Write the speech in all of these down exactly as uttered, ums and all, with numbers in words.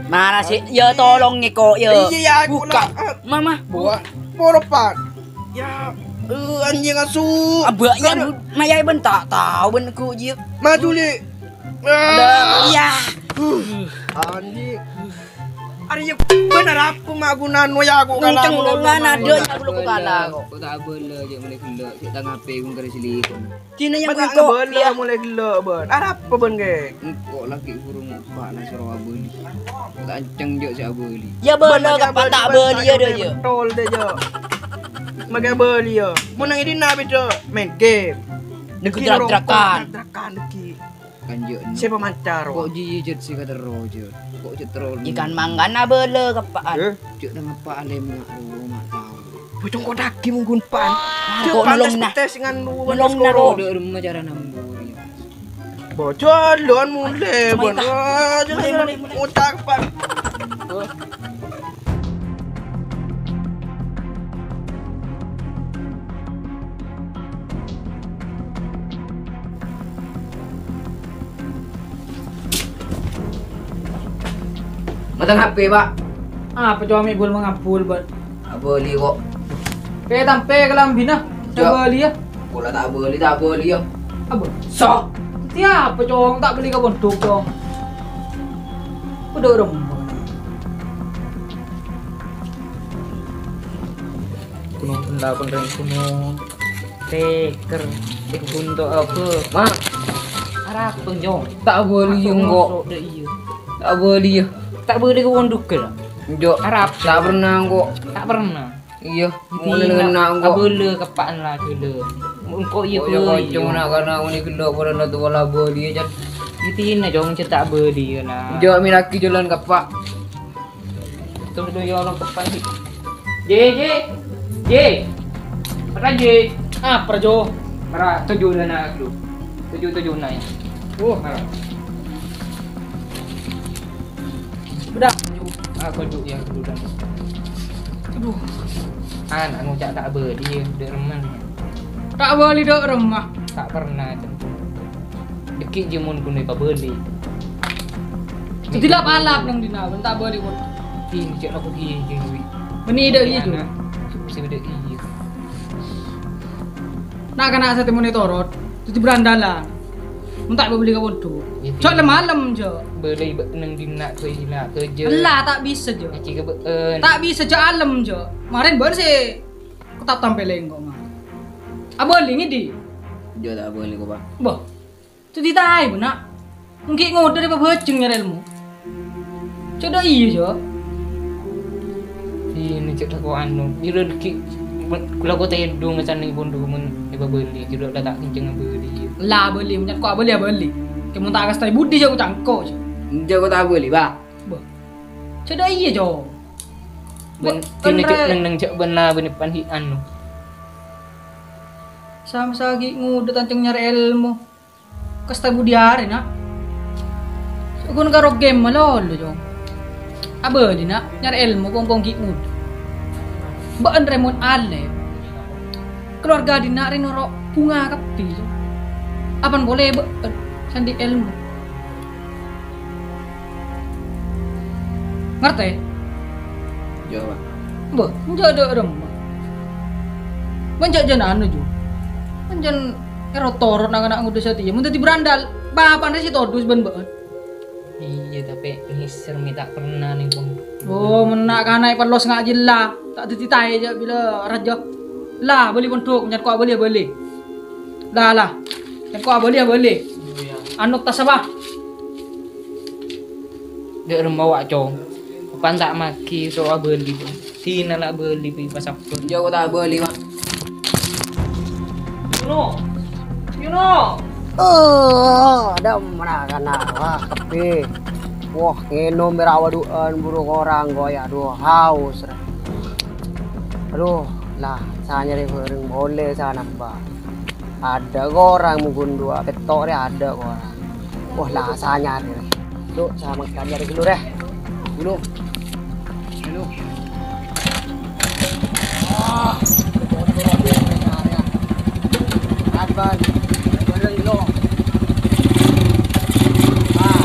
Mana sih? Ya, tolong ngeko, ya. Iya, aku buka. Lah. Mama. Buka. Poro, Pak. Ya, eh, anjing asu. Abah, ya, aduh. Bu-, maya bân ta' tao bân ku, Ji. Maju, Li. Lah, iya. Anjing. Ari, ya, bân arapa ma' gunana, ya, aku kalah. Kenceng, aku kalah. Mana ada, ya, aku kalah, kok. Kok ta' bâlâ, Ji, mulai ghellâ'. Sè tang H P ku ngkarè selingkuh. Cina yang bengkok, bâlâ, iya. Mulai ghellâ', bân. Arapa bân, Kè? Engko' lagi burung Pak Nasro abâli. Kanceng jâ' sè abâli. Ya, bâlâ, bân, ka Pak, ta' bâlâ, ya, dâ', ya. Betul deh, jâ'. Make bâli, ya. Mon nang ini nabi, jâ'. Main game. Negeri drak-drakan. Drak-drakan, negeri. Kan, jâ'. Siapa mancar, kok Pak? Jiyâ jât sè katerro, jâ'. Kok jât terro. Ikan mangkana bâlâ, ka Pak. Eh? Jâ' nang apa alem nga' ro, ma' tao. Bocong kok daging munggun pan. Wah, kok nolong, nah. Tes ngan lu, nolong, nah, kok. Udah rumah cara nambur, ya. Bocor, lon mulai, Bang. Wah, jangan, jangan. Mulai, mulai, mulai. Utak, Bang. Mateng H P, Pak. Apa cowok mebul mengabul, Bang? Abâli kok. Pe tampe kalambina. Jâ'. Abâli, ya. Pola ta' abâli, ta' abâli, ya. Apa? So. Siapa, Cong? Ta' bâli ka pondhuk, Cong. Padâ rembang. Gunung Benda, Benda, Gunung Teker, Gunung Gunto apa? Mak. Arapa, Cong? Ta' bâli, engko'. Masuk, dek, iya. Ta' bâli, ya. Ta' bâli ka pondhuk, ya? Enggak. Arapa? Ta' pernah, engko'. Ta' pernah. Iya, mulai ngena, engko'. Abâli kepa'an la ghellâ'. Engko' iya, oh, iya, bâli, Cong, iya. Nak, karena ini ghellâ' pada nak tua la bâli, ya, Jan. Itina, Cong, cè' ta' bâli, ya, nah. Enggak, mi lagi jalan kepa'. Tuh, tuh, ya Allah, kepa', sih. Ji, Ji. Ji. Mara, Ji. Apa, Jo? Mara, tuju dâna dulu. Tuju, tuju, naik. Oh, mara. Udah. Ah, kojuk ya, udah. Aduh. Anak ngucak ta' bâli, dâ' remma. Ta' bâli dâ' remma. Ta' pernah, Cen. Dâgghi' jâ' mon ghun èpabâli. Jadi lap-alap nang dina, bân ta' bâli pon. Ih, cè' lako ghi, ghi, ghi. Bânnè dâ' iya, Jun. Sè bâdâ iya. Na'-kana' satèya mon ètorot, dhâddhi berandalan. Mon ta' èpabâli ka pondhuk. Iya, jâ' lem-alem, jâ'. Bâli bâ-, nang dina bâi la, kejâ. Ella, ta' bisa, jâ'. Ngaji ka bâ'ân. Ta' bisa, jâ' alem, jâ'. Marèn bâ'ân sè kotap tampèlè engko', Ma. Abâli ngèdhi? Jâ' ta' abâli, kok, Pa'. Bâh. Dhâddhi taè, bâ'na. Mon ghi' ngodâ rè pabhâjâng nyarè èlmo. Cè' dâ' iyâ, Jo. Ini cè' tako' anu, jârèya ghi' ghulâ kotèdung ngasana pondhuk mon èpabâli, jârèya la ta' kencèng abâli. La abâli, mon ca'na ko' abâli, abâli. Kè mon ta' kasta budi, Jo, ca'na ko', Jo. Jâ' ko' ta' abâli, Pa'. Bâh. Cè' dâ' iyâ, Jo. Bân, bâ-, dina cè' bân rè- neng-neng cè' bân la bân pan hi' anu. Sama-sama ghi' ngodâ ta' kencèng nyarè èlmo. Kasta budi arè, Na'. Saghun karo game malolo, Cong. Abâli, Na', nyarè èlmo pong-pong ghi' ngodâ. Bâ'ân rè mon alè. Kalowarga dina rè noro' bhunga kabbhi, Cong. Apan polè bâ'ân sè andi' èlmo. Ngartè? Jâ', Pa'. Bâh, enjâ' dâ' remma. Mon jâ'-jâ'ân anu, Jo. Mon jâ' ero-toro' na'-kana' ngodâ satèya. Mon dhâddhi berandal, bapa'na rè sè todus bân bâ'ân. Iyâ, tapè ngèser mè' ta' pernah nèng pondhuk. Oh, mon na'-kana' èpellos nga' jiyâ la. Ta' dhâddhi taè jâ' bilâ rajâ. La, bâli pondhuk, ca'na ko' abâli, abâli. La, la. Ca'na ko' abâli, abâli. Anu, tas apa? Dâ' remma wa', Cong. Pan ta' maghi, so abâli, Cong. Dina la abâli, bi' pasabbhâr. Jâ' ko' ta' abâli, Ma'. Yuno! Yuno! Oh, dâ' remma kana', wah, kabbhi. Wah, ngènom mèra wadu'ân, buru korang, koy, aduh, haus, rè. Aduh, la, sanyarè bhâreng polè, sanamba. Adâ' korang mongghun duwâ' pètto' rè adâ' korang. Wah, la sanyarè rè. Duk, samangkèn nyarè ghâllu rè. Ghâllu. Ghâllu. Wah. Adban. Bareng ghâllu. Ah.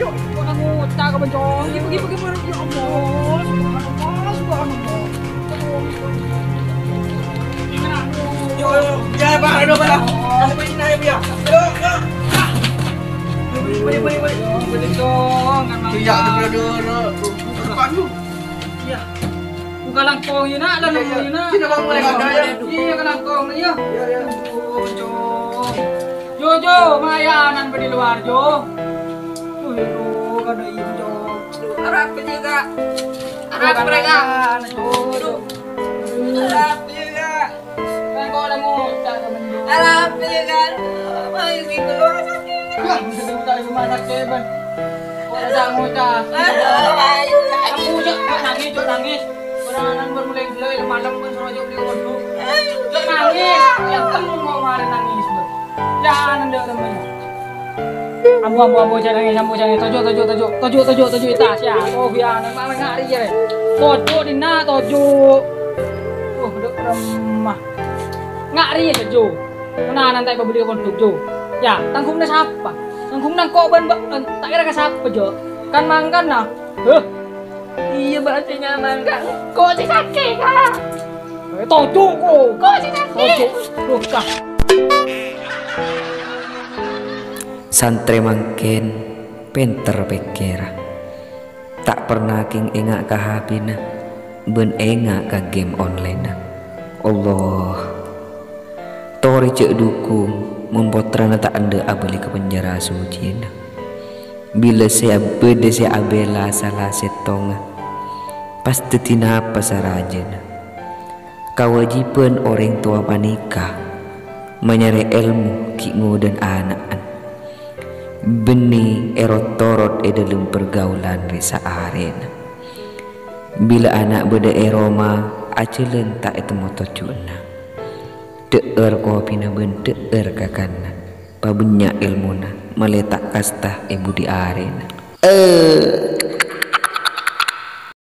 Yo, kok nang ngucap ka bencong? Gimana, gimana, gimana? Ya Allah, subhanallah, subhanallah. Yo, yo, ya, Pak, aduh, Pak. Apa ini, ya? Yo, yo. Boleh, boleh, boleh. Bencong, kan, Mang. Iya, dulu, dulu. Aduh. Iya. Buka langkong, yuk, nak, lah, iya, iya, yuk, nak. Sini, Bang, boleh, Bang, ya. Iya, ke langkong, iya. Iya, iya. Aduh, Jo. Jo, Jo, mayanan bâdâ è lowar, Jo. Aduh, aduh, kada iya, Jo. Arap juga. Arap mereka. Jo, Jo. Arap juga. Kan kok ada ngucap, temen, Jo. Arap juga. Ayo, kita rumah sakit. Wah, bisa kita di rumah sakit, Bang. Kok ada ngucap? Aduh, ayo, ayo. Kamu, Jo, Jo, nangis, Jo, nangis. Orang anak baru mulai gelo, malam pun suruh Jo beli obat. Ayo, Jo, nangis. Ya, kamu mau marah nangis, Bang. Jangan ada temen. Ambu, ambu, ambu, jhâ' nangis, ambu, jhâ' nangis. Toju', toju', toju'. Toju', toju', toju', tas, ya. Oh, biar anak mama ngari, ya. Toju', Dina, toju'. Oh, dek remah. Ngari, ya, toju'. Mana nanti pembeli pondok, Jo? Ya, tanggungnga sapa? Tanggungnga kok ban, ban, tak kira ke sapa, Jo? Kan mangkana. Heh. Iya, berarti nyaman, Kak. Kok sè sakè', Kak? Eh, toju', kok. Kok sè sakè'? Toju'. Duh, Kak. Santrè mangkèn pènter pèkkèra. Ta' perna kèng enga' ka H P-na, bân enga' ka game online-na. Allah. Torè jhâ' dhukung, mon pottrana ta' endâ' abâli ka penjara socèna. Bilâ sè ab-, bâdâ sè abhilâ sala sèttonga, pas dhâddhi napa sarajâna? Kawâjibhân orèng towa panèka manyarè èlmo ghi' ngodâna ana'na. Bânnè è ro-torot è dhâlem pargaulan rè saarèna. Bilâ ana' bâdâ è roma, ajhâlân ta' ètemmo toju'na. Dhâ'âr kopina bân dhâ'âr kakanna, pabânnya' èlmona, malè ta' kasta è budi arèna. Eh,